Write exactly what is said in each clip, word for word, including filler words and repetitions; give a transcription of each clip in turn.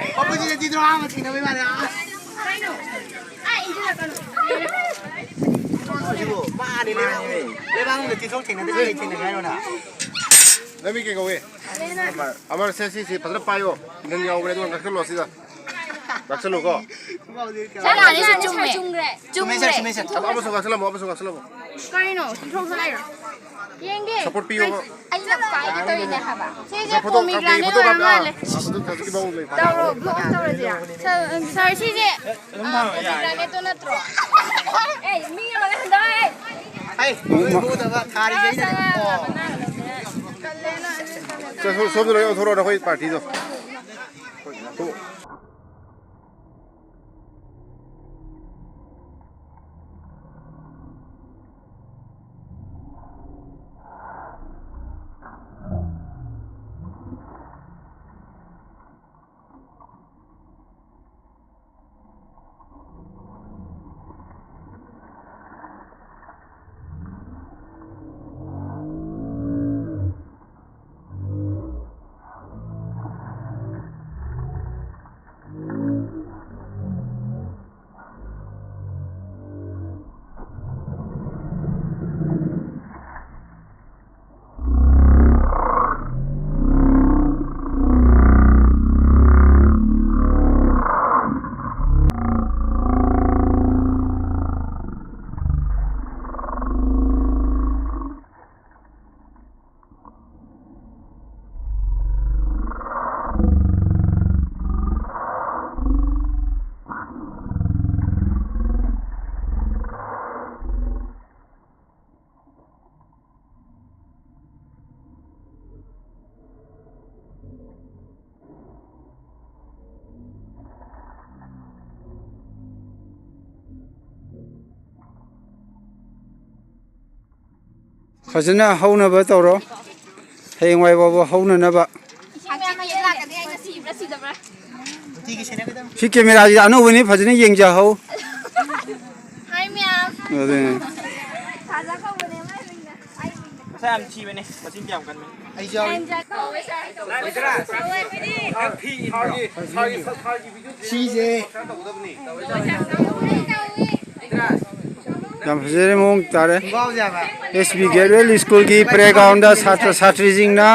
ꯑꯩꯈꯣꯏꯁꯤꯗ ꯆꯤꯗ꯭ꯔꯣ ꯑꯍꯥꯟꯕ ꯊꯦꯡꯅꯕꯩ ꯃꯥꯜꯂꯦ꯫ ꯑꯁ! ꯁꯤꯕꯨ ꯃꯥꯅꯤ, ꯂꯩꯕꯥꯛ, ꯂꯩꯕꯥꯛꯅꯨꯡꯗ ꯆꯤꯊꯣꯛ ꯊꯦꯡꯅꯗꯦ, ꯀꯩ ꯊꯦꯡꯅꯒꯦ ꯍꯥꯏꯅꯣ ꯅꯪ? ꯅꯪ ꯃꯤ ꯀꯩ ꯀꯧꯏ? ꯑꯃꯔ꯫ ꯑꯃꯔ, ꯁꯦ, ꯁꯤ, ꯁꯤ ꯐꯖꯅ ꯄꯥꯏꯌꯣ꯫ ꯅꯪ ꯌꯥꯎꯕꯅꯦ, ꯑꯗꯨꯒ ꯅꯛꯁꯜꯂꯣ ꯁꯤꯗ꯫ ꯅꯛꯁꯜꯂꯨꯀꯣ꯫ ꯁꯤ ꯑꯅꯤꯁꯤ ꯆꯨꯝꯃꯦ꯫ ꯆꯨꯝꯃꯦ, ꯁꯦ, ꯆꯨꯝꯃꯦ꯫ ꯆꯨꯝꯃꯦ, ꯁꯦ꯫ ꯑꯃ-, ꯑꯃꯁꯨ ꯉꯥꯛꯁꯜꯂꯝꯃꯣ, ꯑꯃꯁꯨ ꯉꯥꯛꯁꯜꯂꯝꯃꯣ꯫ ꯀꯩꯅꯣ? ꯆꯤꯡꯊꯣꯛ ꯊꯣꯛꯂꯛꯏꯔꯣ? ꯌꯦꯡꯒꯦ꯫ Support ꯄꯤꯌꯣꯕ꯫ ꯑꯩꯅ ꯄꯥꯏꯒꯦ ꯇꯧꯔꯤꯅꯦ ꯍꯥꯏꯕ꯫ ꯁꯤꯁꯦ ꯐꯣꯇꯣ ꯀꯥꯞꯀꯦ, ꯄꯣꯃꯤꯒ꯭ꯔꯥꯅꯦꯠ ꯐꯣꯇꯣ ꯑꯣꯏꯔ ꯀꯥꯞꯀꯦ꯫ ꯑꯥ, ꯃꯥꯜꯂꯦ꯫ ꯑꯥ, ꯑꯗꯨ ꯍꯧꯖꯤꯛꯀꯤ ꯃꯑꯣꯡꯗ ꯂꯩ꯫ ꯇꯧꯔꯣ, blow off ꯇꯧꯔꯁꯤꯔꯥ? ꯁꯥꯔ, ꯁꯤꯁꯦ, ꯑꯥ, ꯄꯣꯃꯤꯒ꯭ꯔꯥꯅꯦꯠꯇꯣ ꯅꯠꯇ꯭ꯔꯣ? ꯑꯦ, ꯃꯤ ꯑꯃꯅ ꯍꯟꯗꯛ, ꯑꯦ! ꯍꯩ, ꯎꯗꯕ ꯊꯥꯔꯤꯁꯦ ꯑꯩꯅꯅꯦ꯫ ꯁꯣꯝꯗ ꯂꯣꯏ ꯑꯣꯟꯊꯣꯔꯛꯑꯣ, ꯅꯈꯣꯏ ꯄꯥꯔꯇꯤꯗꯣ꯫ ꯐꯖꯅ ꯍꯧꯅꯕ ꯇꯧꯔꯣ꯫ ꯍꯌꯦꯡꯋꯥꯏ ꯐꯥꯎꯕ ꯍꯧꯅꯅꯕ꯫ ꯁꯤ ꯀꯦꯃꯦꯔꯥꯁꯤꯗ ꯑꯅꯧꯕꯅꯤ, ꯐꯖꯅ ꯌꯦꯡꯖꯍꯧ꯫ ꯍꯥꯏ ꯃꯌꯥꯝ꯫ ꯑꯗꯨꯅꯦ꯫ ꯃꯁꯥ ꯌꯥꯝ ꯊꯤꯕꯅꯦ, ꯃꯆꯤꯟ ꯀꯌꯥꯝ ꯀꯟꯕꯅꯦ꯫ ꯁꯤꯁꯦ꯫ ꯌꯥꯝ ꯐꯖꯔꯦ, ꯃꯑꯣꯡ ꯇꯥꯔꯦ꯫ ꯑꯦꯁ ꯕꯤ ꯒꯦꯠꯋꯦꯜ ꯁ꯭ꯀꯨꯜꯒꯤ ꯄ꯭ꯂꯦꯒ꯭ꯔꯥꯎꯟꯗ ꯁꯥꯇ꯭ꯔ ꯁꯥꯇ꯭ꯔꯤꯁꯤꯡꯅ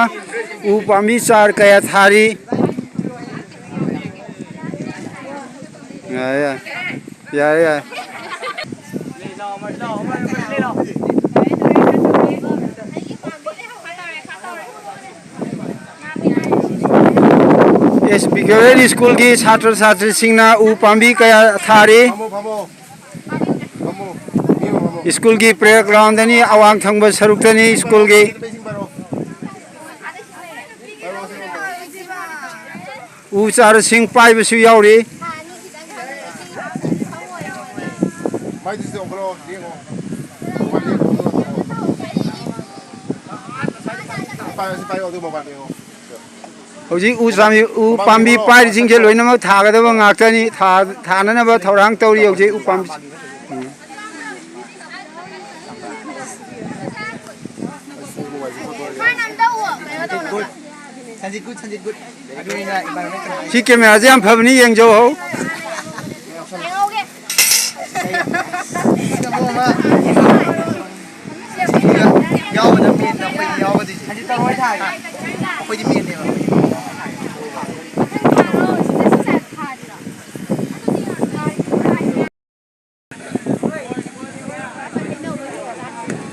ꯎ ꯄꯥꯝꯕꯤ ꯆꯥꯔ ꯀꯌꯥ ꯊꯥꯔꯤ꯫ ꯌꯥꯔꯦ, ꯌꯥꯔꯦ꯫ ꯌꯥꯔꯦ, ꯌꯥꯔꯦ꯫ ꯑꯦꯁ ꯕꯤ ꯒꯦꯠꯋꯦꯜ ꯁ꯭ꯀꯨꯜꯒꯤ ꯁꯥꯇ꯭ꯔ ꯁꯥꯇ꯭ꯔꯤꯁꯤꯡꯅ ꯎ ꯄꯥꯝꯕꯤ ꯀꯌꯥ ꯊꯥꯔꯤ꯫ ꯐꯝꯃꯣ, ꯐꯝꯃꯣ꯫ ꯐꯝꯃꯣ꯫ ꯐꯝꯃꯣ, ꯐꯝꯃꯣ꯫ ꯁ꯭ꯀꯨꯜꯒꯤ ꯄ꯭ꯂꯦꯒ꯭ꯔꯥꯎꯟꯗꯅꯤ, ꯑꯋꯥꯡ ꯊꯪꯕ ꯁꯔꯨꯛꯇꯅꯤ ꯁ꯭ꯀꯨꯜꯒꯤ꯫ ꯎ ꯆꯥꯔꯁꯤꯡ ꯄꯥꯏꯕꯁꯨ ꯌꯥꯎꯔꯤ꯫ ꯃꯥꯏꯗꯨꯁꯨ ꯇꯧꯈ꯭ꯔꯣ, ꯌꯦꯡꯉꯣ꯫ ꯄꯥꯏꯌꯣ, ꯁꯤ ꯄꯥꯏꯌꯣ, ꯑꯗꯨꯒ ꯃꯄꯥꯟꯗ ꯌꯦꯡꯉꯣ꯫ ꯍꯧꯖꯤꯛ ꯎ ꯆꯥꯝꯕꯤ-, ꯎ ꯄꯥꯝꯕꯤ ꯄꯥꯏꯔꯤꯁꯤꯡꯁꯦ ꯂꯣꯏꯅꯃꯛ ꯊꯥꯒꯗꯕ ꯉꯥꯛꯇꯅꯤ꯫ ꯊꯥ-, ꯊꯥꯅꯅꯕ ꯊꯧꯔꯥꯡ ꯇꯧꯔꯤ ꯍꯧꯖꯤꯛ ꯎ ꯄꯥꯝꯕꯤ꯫ ꯎꯝ꯫ Sanjit good, Sanjit good. ꯑꯗꯨꯅꯤꯅ environment ꯁꯤ ꯀꯦꯃꯦꯔꯥꯁꯦ ꯌꯥꯝ ꯐꯕꯅꯤ, ꯌꯦꯡꯖꯧ ꯍꯧ꯫ ꯌꯥꯎꯕꯗ ꯃꯦꯟꯗ ꯑꯩꯈꯣꯏꯗꯤ ꯌꯥꯎꯒꯗꯣꯏꯁꯦ꯫ ꯑꯩꯈꯣꯏꯗꯤ ꯃꯦꯟꯅꯦꯕ꯫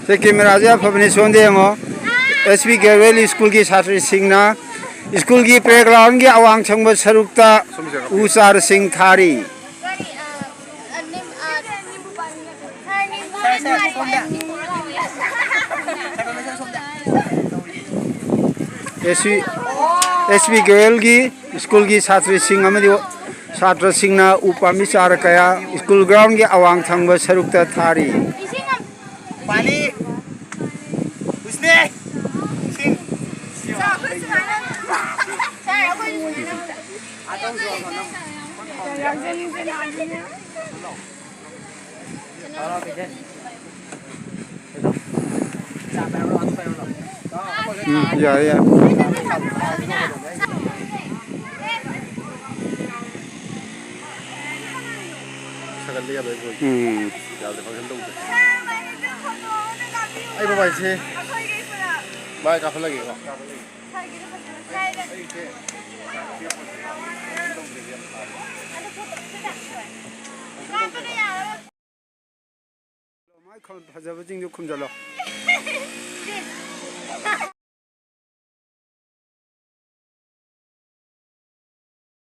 ꯁꯤ ꯀꯦꯃꯦꯔꯥꯁꯦ ꯌꯥꯝ ꯐꯕꯅꯤ, ꯁꯣꯝꯗ ꯌꯦꯡꯉꯣ꯫ ꯑꯦꯁ ꯕꯤ ꯒꯦꯠꯋꯦꯜ ꯁ꯭ꯀꯨꯜꯒꯤ ꯁꯥꯇ꯭ꯔꯁꯤꯡꯅ ꯁ꯭ꯀꯨꯜꯒꯤ ꯄ꯭ꯂꯦꯒ꯭ꯔꯥꯎꯟꯒꯤ ꯑꯋꯥꯡ ꯊꯪꯕ ꯁꯔꯨꯛꯇ ꯎ ꯆꯥꯔꯁꯤꯡ ꯊꯥꯔꯤ꯫ ꯑꯦꯁ ꯕꯤ, ꯑꯦꯁ ꯕꯤ ꯒꯦꯠꯋꯦꯜꯒꯤ ꯁ꯭ꯀꯨꯜꯒꯤ ꯁꯥꯇ꯭ꯔꯁꯤꯡ ꯑꯃꯗꯤ ꯁꯥꯇ꯭ꯔꯁꯤꯡꯅ ꯎ ꯄꯥꯝꯕꯤ ꯆꯥꯔ ꯀꯌꯥ ꯁ꯭ꯀꯨꯜ ꯒ꯭ꯔꯥꯎꯟꯒꯤ ꯑꯋꯥꯡ ꯊꯪꯕ ꯁꯔꯨꯛꯇ ꯊꯥꯔꯤ꯫ पानी। उसने। ꯎꯝ, ꯌꯥꯔꯦ, ꯌꯥꯔꯦ꯫ ꯁꯥꯒꯠꯂꯦ, ꯌꯥꯔꯣꯏ, ꯂꯣꯏ꯫ ꯎꯝ꯫ ꯌꯥꯗ꯭ꯔꯦ, function ꯇꯧꯗ꯭ꯔꯦ꯫ ꯑꯩ ꯃꯣꯕꯥꯏꯜꯁꯦ ꯃꯥꯏ ꯀꯥꯞꯍꯜꯂꯒꯦꯀꯣ꯫ ꯃꯥꯏ ꯈꯣꯟ ꯐꯖꯕꯁꯤꯡꯗꯨ ꯈꯨꯝꯖꯜꯂꯣ꯫